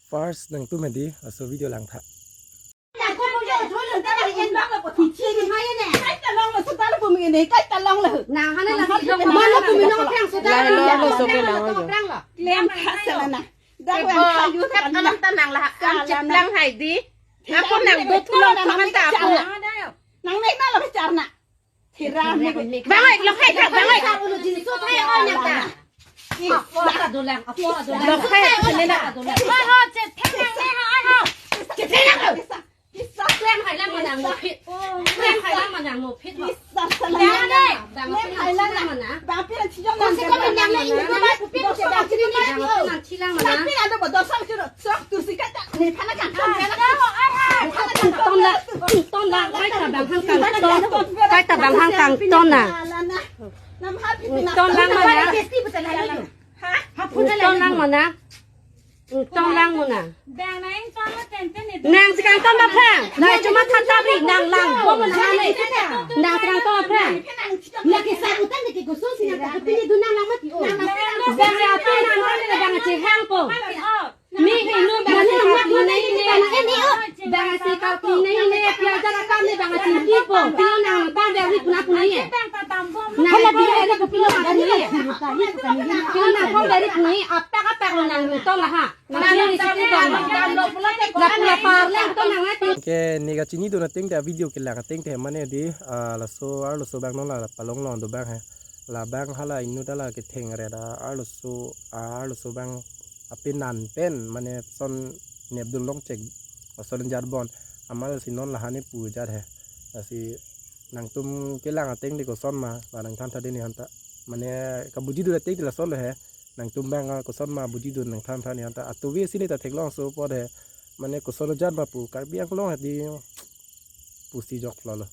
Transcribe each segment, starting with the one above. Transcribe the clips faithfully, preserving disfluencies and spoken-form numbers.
First nangtum hedi, laso video langtha. Lang lo, lo, so ke lang lo. Klem kha sala na. Dak lang kha yu ta lang ta nang la, ang cheplang hai di. Ako nang do thulong thang ta ako. Nang mek na lo bichar na. Thira ni. Bang ai, lo khai tha, bang ai. Lo khai, lo khai, lo khai. Oi ho, che thang nang le ha, oi ho. Che thang nang. Kisa. Klem hai lang manang mo phit. Klem hai lang manang mo phit ho. Kisa sala. Lang ne. Klem hai lang na. Bang pi lang chijong lang. Kung si ko lang lang. Bang pi lang chijong lang. Bang pi lang ada bodoh sang chiro. Sok tu si kata. Ni phana kang. Ton lang, ton lang, kai ta bang hang kangton, kai ta bang hang kangton na. Ton lang mana? Ton lang mana? Ton lang mana? Nang si kangton ba phrang? Nang cuma than tabri, nang lang, bo mana nang? Nang si kangton ba phrang? Nang ke sabutan ke kosong si nang kapili du nang lang mati o. Bang ya tu nang kan le bang chehang po. Ni hinu bang si kangton nai ne. Bang si kangton nai ne, piajar akam ne bang chingki po. Pilo nang kong dari puna puna ye. Nang kong dari puna puna ye. Pilo nang kong dari puna ye. Apak apak lo nang ton la ha. Nang pilo ni siki bang. La pula par le ton nang ati. Ke ne kachini do na teng te video kelang teng te mane di, ah, laso arloso bang non la palong long do bang he. Labang hala inut hala ketheng ret arloso, arloso bang apenan pen mane son nepdun long chek, son jat bon amal si non lahane pu jat he. Lasi nangtum kelang ateng di koson ma, la nang than tha di ni hanta. Mane kabuji du ateng di lason lo he. Nangtum bang koson ma buji du nang than tha ni hanta. Atuvi si ni ta theklong so po de. Mane koson jat ma pu Karbi Anglong hedi pusi jok lo lo.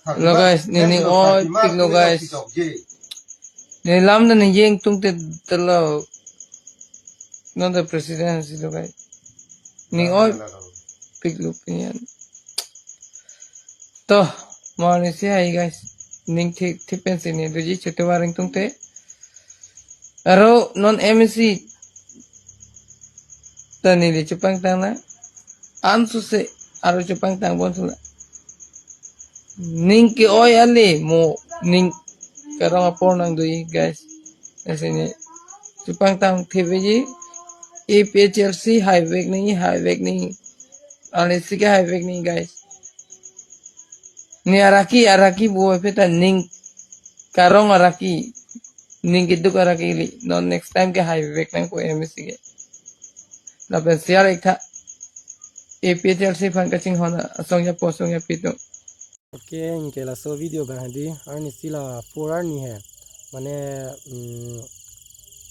Hello guys, nini oi pik lo guys. Nini lam dan nini jeng tung te telo. Non the president si lo guys. Nini oi pik lo pinyan. To, morning si hai guys. Ning thik thik pen si ni duji chete waring tung te. Aro non M A C ta neli chepangtang na. Ansu se aro chepangtang bon sula. Ning ke oi ale mo ning karong apor nang dui guys. Ese ni chepangtang theveji A P H L C hai vek ni, hai vek ni. Ale si ke hai vek ni guys. Ni araki, araki bo peta ning karong araki, ning keduk araki li. Non next time ke hai vek nang ko M A C ke. Lapen share ik tha. A P H L C aphan kachinghon asong ya po asong ya pitu. Okay, anke laso video bang hedi, arni si la four arni he. Mane, mm,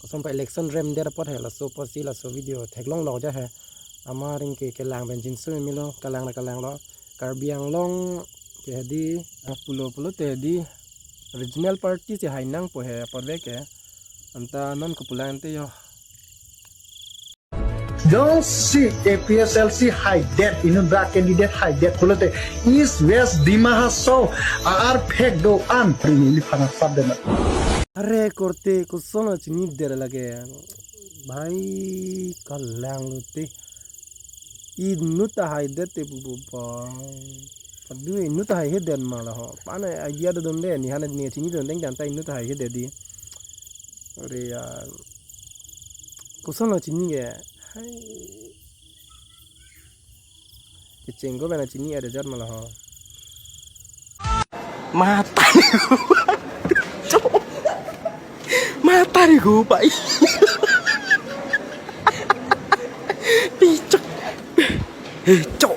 koson pa election rem der apot he, laso apot si laso video theklong lok ja he. Amar anke kelang pen jinso milo, kalang na kalang lo. Karbi Anglong ke hedi, ah, pulo pulo te hedi regional party si hai nang po he apot vek ke. Anta non kepulang te yo. Jongsi A P H L C haidet, inut ba candidate haidet pulote East West Dima Hasao ar phek do-an prini ili phana sab dena. Are korte koson chini der lage. Bhai, kalang lote. Inut ta haidet te bu bu ba. Padu inut ta haihedet ma la ho. Pane idea do don de ni hane ni chini don deng jan ta inut ta haihedet di. Ore ya. Koson lo chini ke. Hai. Kecheng ko bana chini ada jat ma la ho. Mata ni ko. Mata ni ko pai. Picek. Eh, cok.